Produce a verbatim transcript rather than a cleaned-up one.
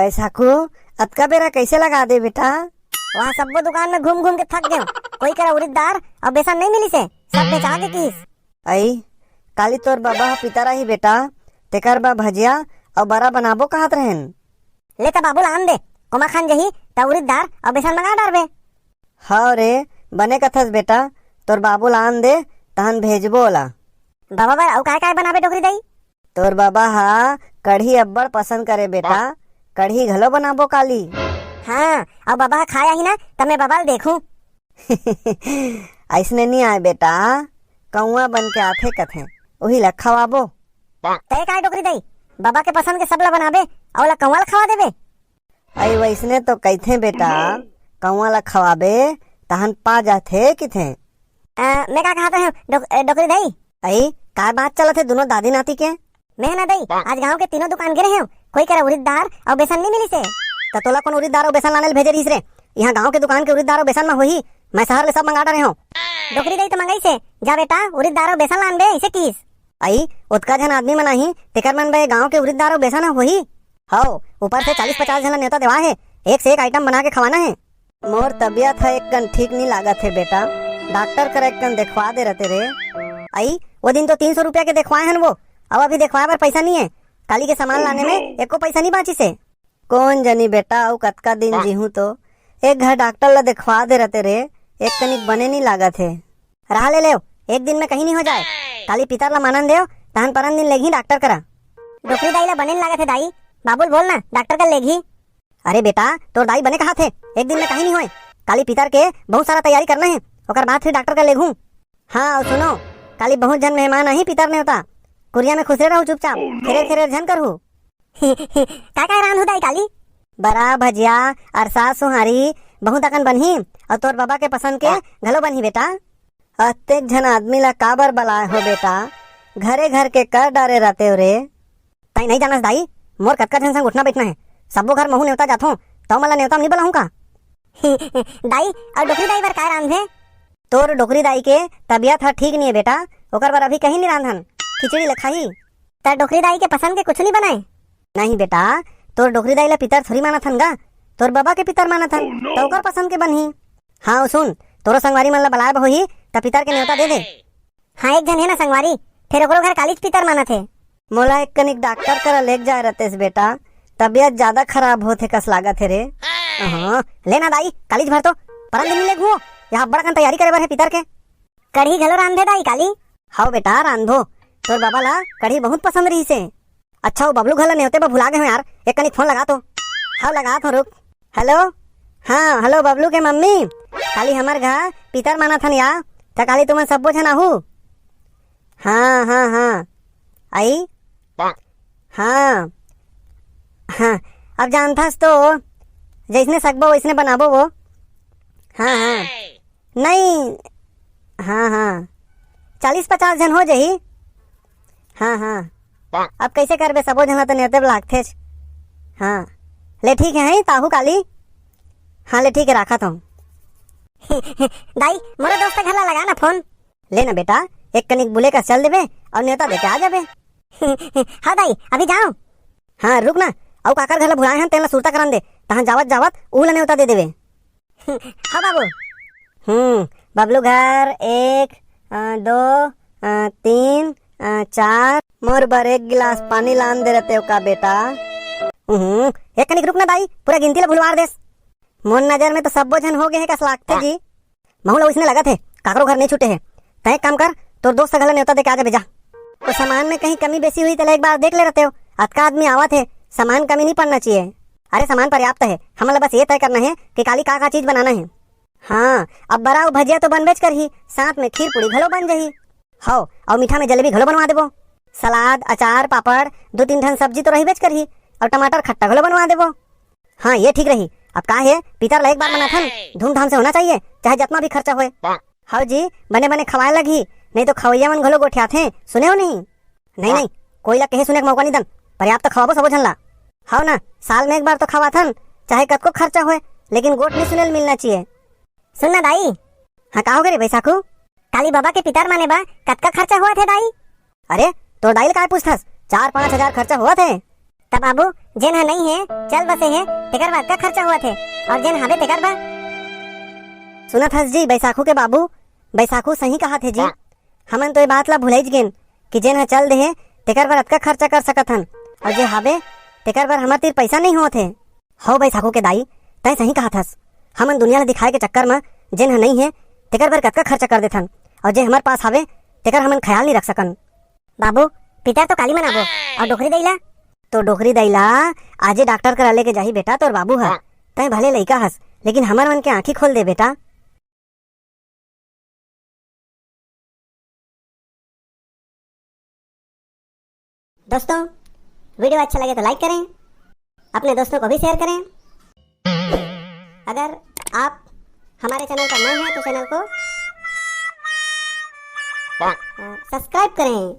बैसाखू, अतका बेरा कैसे लगा दे बेटा? वहाँ सब्बो दुकान में घूम घूम के थक गेंव। कोई करा उरिद दार अउ बेसन नहीं मिलिस हे, सब बेचा के किस। अई, काली तोर बाबा ह पितर आही बेटा, तेकर बर भजिया अउ बरा बनाबो कहत रहेन। ले त बाबू ला आन दे, कोमा खान जही त उरिद दार अउ बेसन मंगा डारबे। हव रे, बने कथस बेटा, तोर बाबू ला आन दे, तहन भेजबो ओला। बाबा बर अउ काय काय बनाबे डोकरी दाई? तोर बाबा हा कढ़ी अब्बड़ पसंद करे बेटा, कढ़ी घलो बनाबो काली। हाँ, अउ बाबा हा खाए आही ना, तब मैं बाबा ला देखूं। अइसने नी आय बेटा, कौआ बन के आथे कथे, उही ला खवाबो। तय काय डोकरी दाई, बाबा के पसंद के सब ला बनाबे, अउ ओला कौआ ला खवा देबे? अई वइसने तो कहिथे बेटा, कौआ ला खवाबे, तहन पा जाथे किथे। अ, मैं का कहत रहेंव, डोक-, अ, डोकरी दाई? अई, का बात चलत हे दुनों दादी नाती के? मैं ना दाई, आज गांव के तीनों दुकान गे रहेंव, कोई करा उरिद दार अउ बेसन नहीं मिलिस हे। त तोला कोन उरिद दार अउ बेसन लाने ल भेजे रहिस रे? इहाँ गांव के दुकान के उरिद दार अउ बेसन म होही, मैं शहर ले सब मंगा डारे हंव। डोकरी दाई तो मंगाइस हे, जा बेटा, उरिद दार अउ बेसन लान बे, इसे किस। अई, ओतका झन आदमी मन आही, तेकर मन बर गांव के उरिद दार अउ बेसन ह होही? हव, ऊपर से चालीस पचास झन ला नेवता देवा हे, एक से एक आइटम बना के खवाना हे। मोर तबियत ह एक कन ठीक नी लागत हे बेटा, डॉक्टर करा एक कन देखवा दे रहते रे। अई, वो दिन तो तीन सौ रुपया के देखवाए हन वो, अउ अभी देखवाए बर पैसा नी हे। काली के सामान लाने में एको पैसा नी बांचिस हे। कोन जनी बेटा, अउ कतका दिन जीहूं तो। एक घर डॉक्टर ला देखवा दे रहते रे, एक कनिक बने नी लागत हे। रहा ले लेव, एक दिन में कहीं नहीं हो जाए। काली पितर ला मानन देव, तहन परन दिन लेगही डॉक्टर करा। डोकरी दाई ला बने नी लागत हे दाई, बाबू ल बोल ना, डॉक्टर कर लेगही। अरे बेटा, तोर दाई बने कहाथे, एक दिन में कहीं नहीं होए। काली पितर के बहुत सारा तैयारी करना हे, ओकर बाद फिर डॉक्टर कर लेगहूं। हाँ, अउ सुनो, काली बहुत झन मेहमान आही पितर नेवता, कुरिया में खुसरे रहू चुपचाप, खेरेर खेरेर झन करहू। का का रांधहू दाई काली? बरा, भजिया, अरसा, सुहारी, बहुत अकन बनही, अउ तोर बाबा के पसंद के घलो बनही बेटा। अतेक झन आदमी ला काबर बलाए हो बेटा? घरे घर के कर डारे रहते हो रे। तई नहीं जानस दाई, मोर कतका झन संग उठना बैठना हे। सब्बो घर महू नेवता जाथों, तौ मन ला नेवता म नहीं बलाहूं का? दाई, अउ डोकरी दाई बर का रांधे? तोर डोकरी दाई के तबियत ह ठीक नहीं हे बेटा, ओकर बर अभी कहीं नहीं रांधन, खिचड़ी ल खाही। त डोकरी दाई के पसंद के कुछ नहीं बनाए? नहीं बेटा, तोर डोकरी दाई ला पितर थोड़ी मानत हन गा, तोर बाबा के पितर मानत हन, त ओकर पसंद के बनही। हाँ, अउ सुन, तोरो संगवारी मन ला बलाए बर होही, त पितर के नेवता दे दे। हाँ, एक झन हे ना संगवारी, फेर ओकरो घर कालीच पितर मानत हे। मोला एक कनिक डॉक्टर करा लेग जाए रहतेस बेटा, तबियत ज्यादा खराब होत हे कस लागत हे रे। हाँ, ले ना दाई, कालीच भर तो, परन दिन ले घुओ, यहाँ बड़ा कन तैयारी करे बर हे पितर के। कढ़ी घलो रांधे दाई काली? हव बेटा, रांधो। तोर बाबा ला कढ़ी बहुत पसंद रहिस हे। अच्छा, वो बबलू घर ला नेवते बर भुला गे हो यार, एक कनिक फोन लगा तो। हव, लगात हो, रुक। हेलो, हाँ, हेलो, बबलू के मम्मी, काली हमर घर पितर मानत हन या, त काली तुमन सब्बो झन आहू। हाँ, हाँ, हाँ, आई। हाँ, हाँ, अब जानथस तो, जैसने सकबो वैसने बनाबो वो। हाँ, हाँ। नहीं, हाँ, हाँ, चालीस पचास झन हो जाही। हाँ, हाँ, अब कैसे करबे, सबो झन ला तो नेवते बर लागथेच। हाँ, ले ठीक है, हैं, ताहू काली। हाँ, ले ठीक है, राखत हूँ। दाई, मोरो दोस्त घर ला लगा ना फोन। ले ना बेटा, एक कनिक बुले का चल देबे अउ नेवता देके आ जाबे। हाँ दाई, अभी जाओ। हाँ, रुक ना, अउ काकर घर ला भुलाए हन, तेन ला सुरता करन दे, तहाँ जावत जावत ऊ ला नेवता दे देबे। हाँ बाबू। हम्म, बबलू घर एक, अ, दो, अ, तीन, अ, चार। मोर बर एक गिलास पानी लान दे रहते हो का बेटा? हम्म, एक कनिक रुक ना दाई, पूरा गिनती ला भुलवार देस। मोर नजर में तो सब्बो झन हो गए हे कस लागथे जी। महू ला ओइसने लगत हे, काकरो घर नहीं छूटे हे। तैं एक काम कर, तोर दोस्त घला नेवता दे के आ जाबे जा। तो सामान में कहीं कमी बेसी हुई तेला एक बार देख ले रहते हो। अतका आदमी आवत हे, सामान कमी नहीं पड़ना चाहिए। अरे सामान पर्याप्त हे, हमन ला बस ये तय करना हे कि काली का का चीज बनाना हे। हाँ, अब बरा अउ भजिया तो बनबेच करही, साथ में खीर पूड़ी घलो बन जही। हव, अउ मीठा में जलेबी घलो बनवा देबो। सलाद, अचार, पापड़, दू तीन ठन सब्जी तो रहिबेच करही, अउ टमाटर खट्टा घलो बनवा देबो। हाँ, ये ठीक रही। अब का हे, पितर ला एक बार मनाथन, धूमधाम से होना चाहिए, चाहे जतना भी खर्चा होए। हव जी, बने बने खवाए लगही, नहीं तो खवैया मन घलो गोठियाथे, सुने हो नहीं? नहीं, नहीं, कोई ला कहे सुने के मौका नहीं दन, पर्याप्त खवाबो सबो झन ला। हव ना, साल में एक बार तो खवाथन, चाहे कतको खर्चा होए, लेकिन गोठ नहीं सुने ल मिलना चाहिए। सुन ना दाई। हाँ, का हो गे रे बैसाखू? काली बाबा के पितर माने बा, कतका खर्चा होवत हे दाई? अरे, तोर दाई ल काय पूछथस? चार पाँच हजार खर्चा होवत हे। त बाबू, जेन ह नइ हे, चल बसे हे, तेकर बर अतका खर्चा होवत हे, अउ जेन हाबे तेकर बर? सुनत हस जी, बैसाखू के बाबू, बैसाखू सही कहत हे जी। हमन तो ये बात ला भुलाइच गेन कि जेन ह चल दे हे, तेकर बर अतका खर्चा कर सकत हन, अउ जे हाबे, तेकर बर हमर तीर पइसा नइ होवत हे। हव बैसाखू के दाई, तैं सही कहत हस। हमन दुनिया ला दिखाए के चक्कर म जेन ह नइ हे, तेकर बर कतका खर्चा कर देथन, अउ जे हमर पास हावे, तेकर हमन ख्याल नइ रख सकन। बाबू, पितर तो काली मनाबो, अउ डोकरी दई ला? तो डोकरी दई ला आजे डॉक्टर करा लेके जाही बेटा तोर बाबू ह। तैं भले लइका हस, लेकिन हमर मन के आँखी खोल दे बेटा। दोस्तों, वीडियो अच्छा लगे तो लाइक करें, अपने दोस्तों को भी शेयर करें। अगर आप हमारे चैनल पर नए हैं तो चैनल को अ, सब्सक्राइब करें,